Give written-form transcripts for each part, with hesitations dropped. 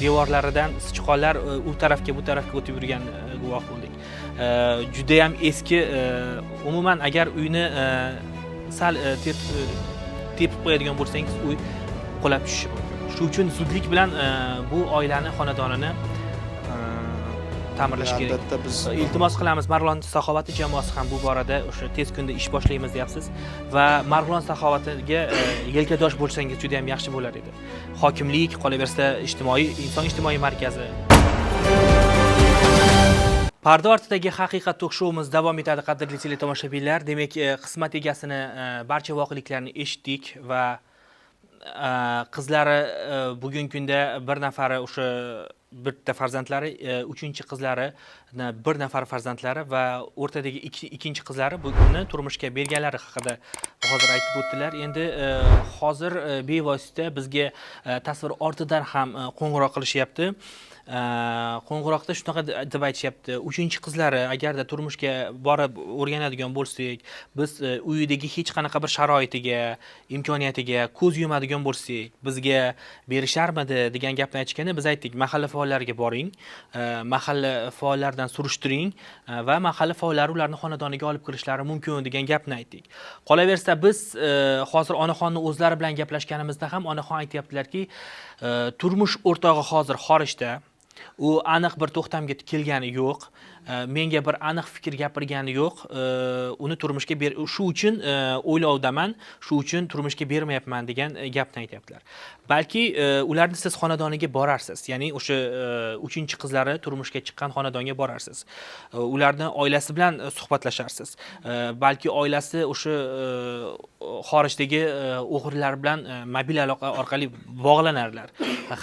Devorlaridan sichqonlar u tarafga, bu tarafga o'tib yurgan guvoh bo'ldik. Judayam eski, umuman agar uyni sal tepib qo'yadigan bo'lsangiz, uy qulab tushishi mumkin. Shu uchun zudlik bilan bu oilani xonadonini ta'mirlash kerak. Albatta, biz Iltimos qilamiz, Marg'ilon saxovati jamoasi ham bu borada o'sha tez kunda ish boshlaymiz deyapsiz va Marg'ilon saxovatiga yelkadosh bo'lsangiz juda ham yaxshi bo'lar edi. Hokimlik, qolaversa ijtimoiy, inson ijtimoiy markazi. Parda ortidagi haqiqat tok shouimiz davom etadi, qadrli teletomoshabinlar. Demak, qismat egasini barcha voqeliklarni eshitdik va qizlari, bugungi kunda bir nafari o'sha bitta farzandlari, uchinchi qizlari bir nafar farzandlari va o'rtadagi ikkinchi qizlari buni turmushga berganlari haqida hozir aytib o'tdilar. Endi hozir bevosita bizga tasvir ortidan ham qo'ng'iroq qilishyapti. Qo'ng'iroqda shunaqa deb aytishyapti: uchinchi qizlari agarda turmushga borib o'rganadigan bo'lsak, biz uyidagi hech qanaqa bir sharoitiga, imkoniyatiga ko'z yumadigan bo'lsak, bizga berisharmidi degan gapni aytishganda, biz aytdik: mahalla faollariga boring, mahalla faollaridan surishtiring va mahalla faollari ularni xonadoniga olib kirishlari mumkin degan gapni aytdik. Qolaversa, biz hozir onaxonni o'zlari bilan gaplashganimizda ham onaxon aytyaptilarki, turmush o'rtog'i hozir xorijda, u aniq bir to'xtamga kelgani yo'q, menga bir aniq fikr gapirgani yo'q, uni turmushga ber, shu uchun o'ylovdaman, shu uchun turmushga bermayapman degan gapni aytyaptilar. Balki ularni siz xonadoniga borarsiz, ya'ni o'sha uchinchi qizlari turmushga chiqqan xonadonga borarsiz, ularni oilasi bilan suhbatlasharsiz, balki oilasi o'sha xorijdagi o'g'rilar bilan mobil aloqa orqali bog'lanarlar,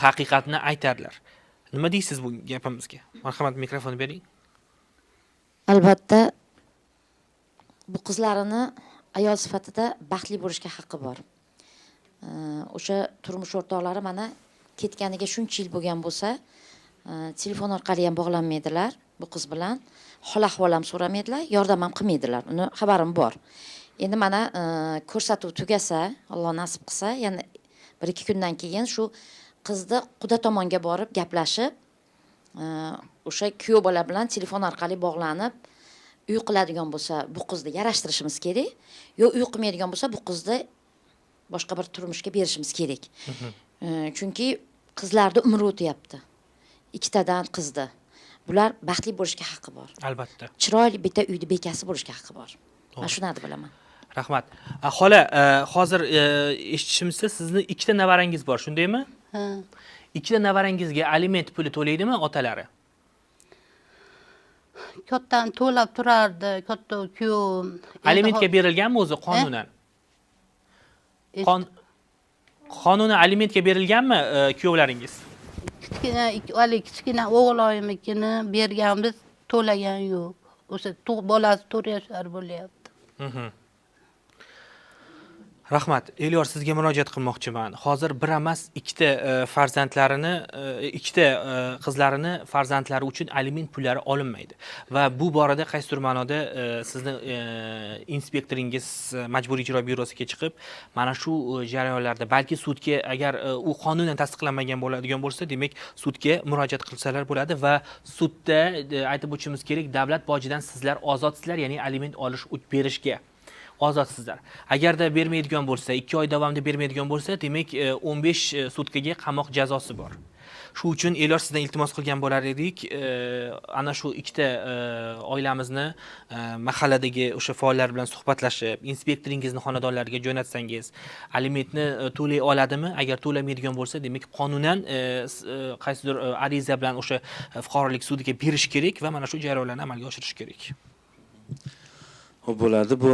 haqiqatni aytarlar. Nima deysiz bu gapimizga? Marhamat, mikrofon bering. Albatta, bu qizlarini ayol sifatida baxtli bo'lishga haqqi bor. O'sha turmush o'rtoqlari mana ketganiga shuncha yil bo'lgan bo'lsa, telefon orqali ham bog'lanmaydilar bu qiz bilan, hol ahvol ham so'ramaydilar, yordam ham qilmaydilar. Uni xabarim bor. Endi mana ko'rsatuv tugasa, Alloh nasib qilsa, yana 1-2 kundan keyin shu qizni quda tomonga borib gaplashib, o'sha kuyov bola bilan telefon orqali bog'lanib, uy qiladigan bo'lsa, bu qizni yarashtirishimiz kerak, yo uy qilmaydigan bo'lsa, bu qizni boshqa bir turmushga berishimiz kerak. Chunki qizlarni umri o'tyapti. Ikkitadan qizni. Bular baxtli bo'lishga haqqi bor. Albatta. Chiroyli bitta uyni bekasi bo'lishga haqqi bor. Men shuni bilaman. Rahmat. Xola, hozir eshitishimizcha sizni ikkita navarangiz bor, shundaymi? Ha. Ikkita navarangizga aliment puli to'laydimi otalari? Kattani to'lab turardi, katta kuyovim. Alimentga berilganmi o'zi qonunan? Qonunan alimentga berilganmi kuyovlaringiz? Kichkina, hali kichkina o'g'loyimnikini berganmiz, to'lagan yo'q. O'sha bolasi 4 yashar bo'lyapti. Rahmat. Elyor, sizga murojaat qilmoqchiman. Hozir bir emas, ikkita farzandlarini, ikkita qizlarini farzandlari uchun aliment pullari olinmaydi. Va bu borada qaysidir ma'noda sizni inspektoringiz Majburiy ijro byurosiga chiqib, mana shu jarayonlarda balki sudga, agar u qonunan tasdiqlanmagan bo'ladigan bo'lsa, demak sudga murojaat qilsalar bo'ladi va sudda aytib o'tishimiz kerak, davlat bojidan sizlar ozodsizlar, ya'ni aliment olish berishga ozodsizlar. Agarda bermaydigan bo'lsa, 2 oy davomida bermaydigan bo'lsa, demak 15 sutkaga qamoq jazosi bor. Shu uchun Elyor, sizdan iltimos qilgan bo'lar edik. Ana shu ikkita oilamizni mahalladagi o'sha faollar bilan suhbatlashib, inspektoringizni xonadonlariga jo'natsangiz, alimentni to'lay oladimi? Agar to'lamaydigan bo'lsa, demak qonunan qaysidir ariza bilan o'sha fuqarolik sudiga berish kerak va mana shu jarayonlarni amalga oshirish kerak. Xo'p, bo'ladi. Bu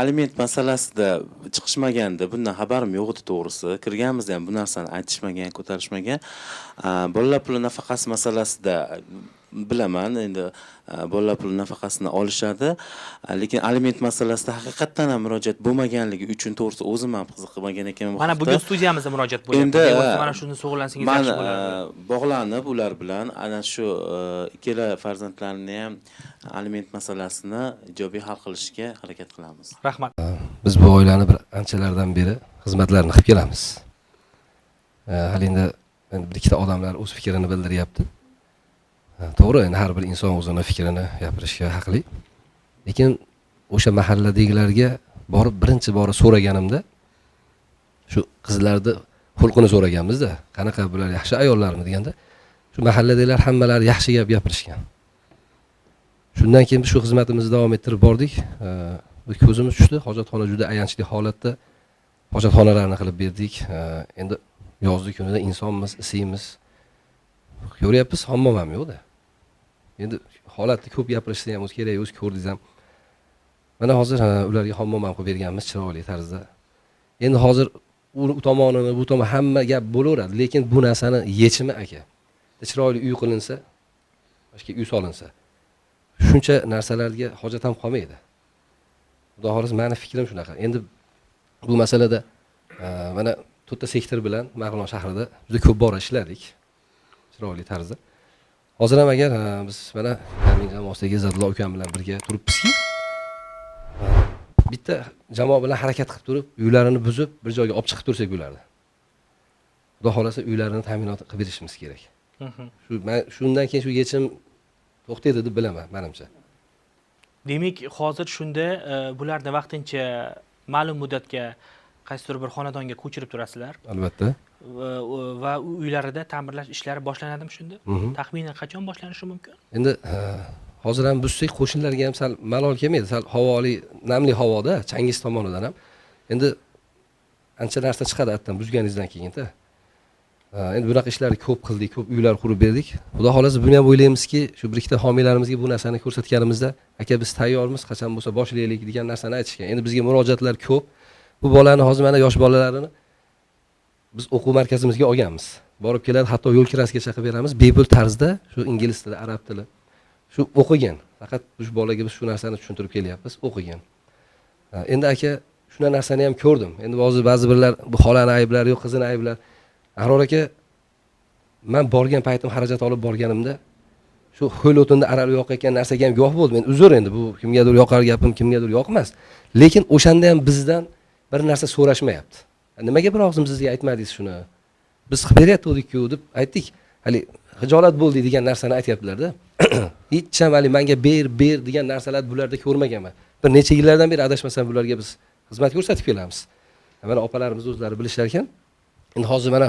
aliment masalasida chiqishmaganda, bundan xabarim yo'q edi to'g'risi. Kirganimizda ham bu narsani aytishmagan, ko'tarishmagan. Bolalar puli nafaqasi masalasida bilaman, endi bolalar puli nafaqasini olishadi. Lekin aliment masalasida haqiqatdan ham murojaat bo'lmaganligi uchun to'g'risi o'zim ham qiziqmagan ekanman bu Mana haqda. bugun studiyamizda murojaat bo'lyapti. Endi, Bevosita mana shuni shug'ullansangiz man, yaxshi bo'lardi. Bog'lanib ular bilan ana shu ikkala farzandlarini ham aliment masalasini ijobiy hal qilishga harakat qilamiz. Rahmat. Biz bu oilani bir anchalardan beri xizmatlarini qilib kelamiz. Hali endi Endi bir ikkita odamlar o'z fikrini bildiryapti. To'g'ri, endi har bir inson o'zini fikrini gapirishga haqli. Lekin o'sha mahalladagilarga borib birinchi bora so'raganimda shu qizlarni xulqini so'raganmizda, qanaqa bular yaxshi ayollarmi deganda, shu mahalladagilar hammalari yaxshi gap gapirishgan. Shundan keyin biz shu xizmatimizni davom ettirib bordik. Ko'zimiz tushdi, hojatxona juda ayanchli holatda. Hojatxonalarni qilib berdik. Endi yozgi kunida insonmiz, isiymiz. Ko'ryapmiz, hammom ham yo'qda. Endi holatni ko'p gapirishni ham o'zi kerak, o'zi ko'rdingiz ham. Mana hozir ularga hammom ham qilib berganmiz chiroyli tarzda. Endi hozir u tomonini, bu tomon hamma gap bo'laveradi, lekin bu narsani yechimi aka. Chiroyli uy qilinsa, boshqa uy solinsa, shuncha narsalarga hojat ham qolmaydi. Xudo xohlasa, meni fikrim shunaqa. Endi bu masalada mana to'rtta sektor bilan Marg'ilon shahrida juda ko'p bora ishladik chiroyli tarzda. Hozir ham agar biz mana Kamin jamoasidagi Izzatullo ukam bilan birga turibmizki, bitta jamoa bilan harakat qilib turib, uylarini buzib, bir joyga olib chiqib tursak bularni. Xudo xohlasa uylarini ta'minot qilib berishimiz kerak. Shu men shundan keyin shu yechim to'xtaydi deb bilaman, menimcha. Demak, hozir shunda bularni vaqtincha ma'lum muddatga qaysidir bir xonadonga ko'chirib turasizlar. Albatta. Va uylarida ta'mirlash ishlari boshlanadimi shunda? Taxminan qachon boshlanishi mumkin? Endi hozir ham buzsak qo'shnilarga ham sal malol kelmaydi, sal havoli, namli havoda, changiz tomonidan ham. Endi ancha narsa chiqadi atdan buzganingizdan keyin-da. Endi bunaqa ishlarni ko'p qildik, ko'p uylar qurib berdik. Xudo xohlasa buni ham o'ylaymizki, shu bir ikkita homiylarimizga bu narsani ko'rsatganimizda, aka biz tayyormiz, qachon bo'lsa boshlaylik degan narsani aytishgan. Endi bizga murojaatlar ko'p. Bu bolani hozir mana yosh bolalarini biz o'quv markazimizga olganmiz. Borib keladi, hatto yo'l kirasigacha qilib beramiz, bepul tarzda shu ingliz tili, arab tili. Shu o'qigan. Faqat shu bolaga biz shu narsani tushuntirib kelyapmiz, o'qigan. Endi aka shuna narsani ham ko'rdim. Endi hozir ba'zi birlar bu xolani ayblari yo'q, qizini ayblari. Ahror aka, men borgan paytim xarajat olib borganimda shu ho'l o'tinda aralab yoqayotgan narsaga ham guvoh bo'ldim. Endi uzr, endi bu kimgadir yoqar gapim, kimgadir yoqmas. Lekin o'shanda ham bizdan bir narsa so'rashmayapti. Nimaga bir og'zim sizga aytmadingiz shuni? Biz qilib beryaptik-ku deb aytdik. Hali xijolat bo'ldi degan narsani aytyaptilar-da. Hech ham hali menga ber, ber degan narsalarni bularda ko'rmaganman. Bir necha yillardan beri adashmasam bularga biz xizmat ko'rsatib kelamiz. Mana opalarimiz o'zlari bilishar ekan. Endi hozir mana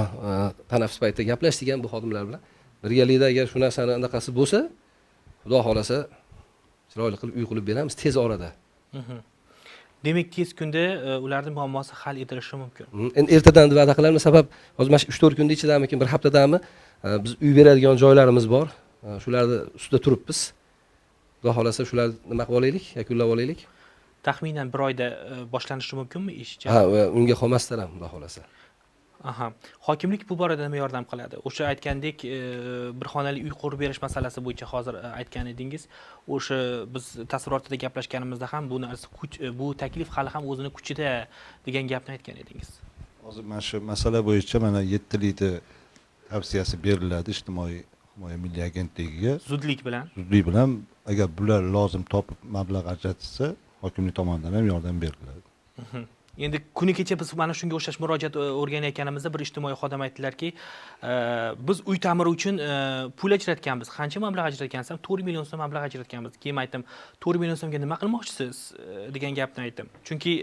tanaffus paytida gaplashdik ham bu xodimlar bilan. Birgalikda agar shu narsani anaqasi bo'lsa, Xudo xolasa chiroyli qilib uy qilib beramiz tez orada. Demak, tez kunda ularning muammosi hal etilishi mumkin. Endi ertadan va'da qilamiz, sabab hozir mana shu 3-4 kunda ichidami, bir haftadami biz uy beradigan joylarimiz bor. Shularni ustida turibmiz. Xudo xolasa shularni nima qilib olaylik, yakunlab olaylik. Taxminan bir oyda boshlanishi mumkinmi ish? Ha, unga qolmasdan ham Xudo xolasa. Aha. Hokimlik bu borada nima yordam qiladi? O'sha aytgandek, bir xonali uy qurib berish masalasi bo'yicha hozir aytgan edingiz. O'sha biz tasvir ortida gaplashganimizda ham bu narsa bu taklif hali ham o'zini kuchida degan gapni aytgan edingiz. Hozir mana shu masala bo'yicha mana 7 yilda tavsiyasi beriladi Ijtimoiy himoya milliy agentligiga. Zudlik bilan. Zudlik bilan agar bular lozim topib mablag' ajratsa, hokimlik tomonidan ham yordam beriladi. Endi kuni kecha biz mana shunga o'xshash murojaat o'rganayotganimizda bir ijtimoiy xodim aytdilarki, biz uy ta'miri uchun pul ajratganmiz. Qancha mablag' ajratgansam, 4 million so'm mablag' ajratganmiz. Keyin aytdim, 4 million so'mga nima qilmoqchisiz degan gapni aytdim. Chunki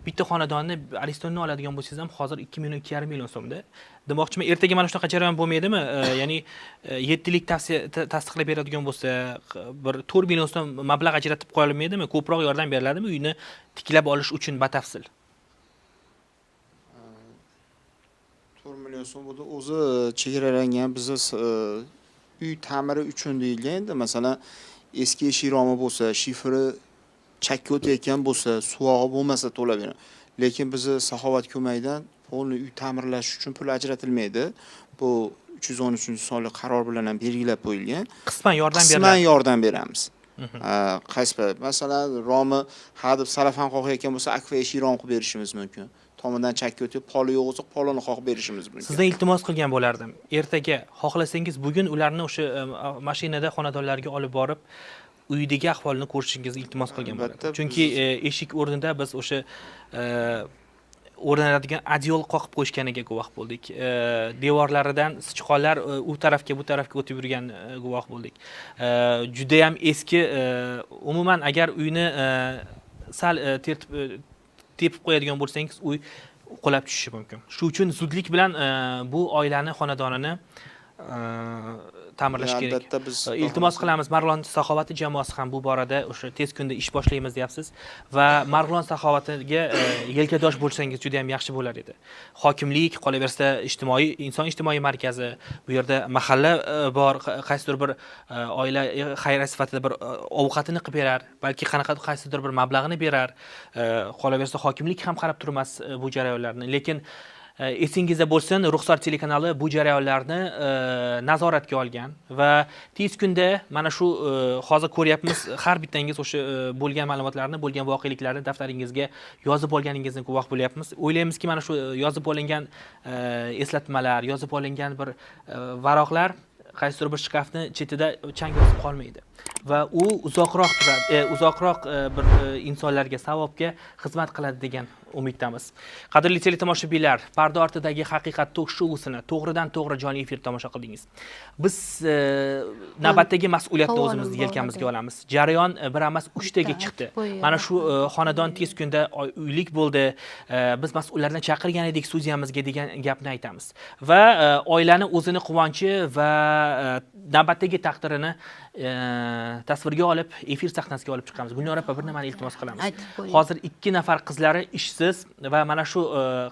bitta xonadonni Aristonni oladigan bo'lsangiz ham hozir 2 million, 2,5 million so'mda. Demoqchiman, ertaga mana shunaqa jarayon bo'lmaydimi? Ya'ni 7 yillik tavsiya tasdiqlab beradigan bo'lsa, bir 4 million so'm mablag' ajratib qo'yilmaydimi? Ko'proq yordam beriladimi uyni tiklab olish uchun batafsil? 4 million so'm bu o'zi chegaralangan, bizni uy ta'miri uchun deyilgan. Endi masalan, eski eshik romi bo'lsa, shifri chakka o'tayotgan bo'lsa, suvog'i bo'lmasa to'lab beradi. Lekin bizni saxovat ko'magidan polni uy ta'mirlash uchun pul ajratilmaydi. Bu 313-sonli qaror bilan ham belgilab qo'yilgan. Qisman yordam beriladi. Qisman yordam beramiz. Qaysi payt? Masalan, romi hadeb salafan qoqayotgan bo'lsa, akfa eshik rom qilib berishimiz mumkin. Tomidan chakka o'tib, poli yo'q bo'lsa, polini qoqib berishimiz mumkin. Sizdan iltimos qilgan bo'lardim. Ertaga xohlasangiz bugun ularni o'sha mashinada xonadonlarga olib borib, uydagi ahvolini ko'rishingizni iltimos qilgan bo'lardim. Chunki eshik o'rnida biz o'sha o'rnatadigan adyol qoqib qo'yishganiga guvoh bo'ldik. Devorlaridan sichqonlar u tarafga bu tarafga o'tib yurgan guvoh bo'ldik. Juda ham eski, umuman agar uyni sal tepib qo'yadigan bo'lsangiz, uy qulab tushishi mumkin. Shu uchun zudlik bilan bu oilani xonadonini ta'mirlash kerak. Albatta biz iltimos qilamiz, Marg'ilon saxovati jamoasi ham bu borada o'sha tez kunda ish boshlaymiz deyapsiz va Marg'ilon saxovatiga yelkadosh bo'lsangiz juda ham yaxshi bo'lar edi. Hokimlik, qolaversa ijtimoiy, inson ijtimoiy markazi, bu yerda mahalla bor, qaysidir bir oila xayriya sifatida bir ovqatini qilib berar, balki qanaqa qaysidir bir mablag'ini berar. Qolaversa hokimlik ham qarab turmas bu jarayonlarni. Lekin esingizda bo'lsin, Ruxsor telekanali bu jarayonlarni nazoratga olgan va tez kunda mana shu hozir ko'ryapmiz, har bittangiz o'sha bo'lgan ma'lumotlarni, bo'lgan voqeliklarni daftaringizga yozib olganingizni guvoh bo'lyapmiz. O'ylaymizki, mana shu yozib olingan eslatmalar, yozib olingan bir varaqlar qaysidir bir shkafni chetida chang bosib qolmaydi va u uzoqroq turadi, uzoqroq bir insonlarga, savobga xizmat qiladi degan umiddamiz. Qadrli teletomoshabinlar, parda ortidagi haqiqat tok shousini to'g'ridan to'g'ri jonli efir tomosha qildingiz. Biz navbatdagi mas'uliyatni o'zimizni yelkamizga olamiz. Jarayon bir emas 3 taga chiqdi. Mana shu xonadon tez kunda uylik bo'ldi. Biz mas'ullarni chaqirgan edik studiyamizga degan gapni aytamiz. Va oilani o'zini quvonchi va navbatdagi taqdirini tasvirga olib, efir sahnasiga olib chiqamiz. Gulnora opa, bir nimani iltimos qilamiz. Hozir 2 nafar qizlari ishsiz va mana shu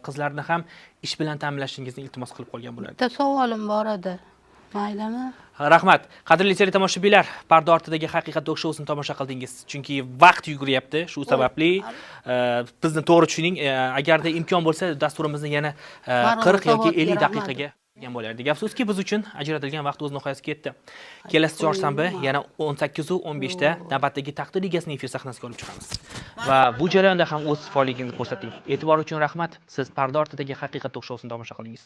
qizlarni ham ish bilan ta'minlashingizni iltimos qilib qolgan bo'lardi. Bitta savolim bor edi. Maylimi? Rahmat. Qadrli teletomoshabinlar, parda ortidagi haqiqat tok shousini tomosha qildingiz. Chunki vaqt yuguryapti, shu sababli bizni to'g'ri tushuning. Agarda imkon bo'lsa, dasturimizni yana 40 yoki 50 daqiqaga bo'lardik. Afsuski, biz uchun ajratilgan vaqt o'z nihoyasiga yetdi. Kelasi chorshanba yana 18:15 da navbatdagi taqdir egasini efir sahnasiga olib chiqamiz. Va bu jarayonda ham o'z faolligingizni ko'rsating. E'tibor uchun rahmat. Siz parda ortidagi haqiqat tok shousini tomosha qildingiz.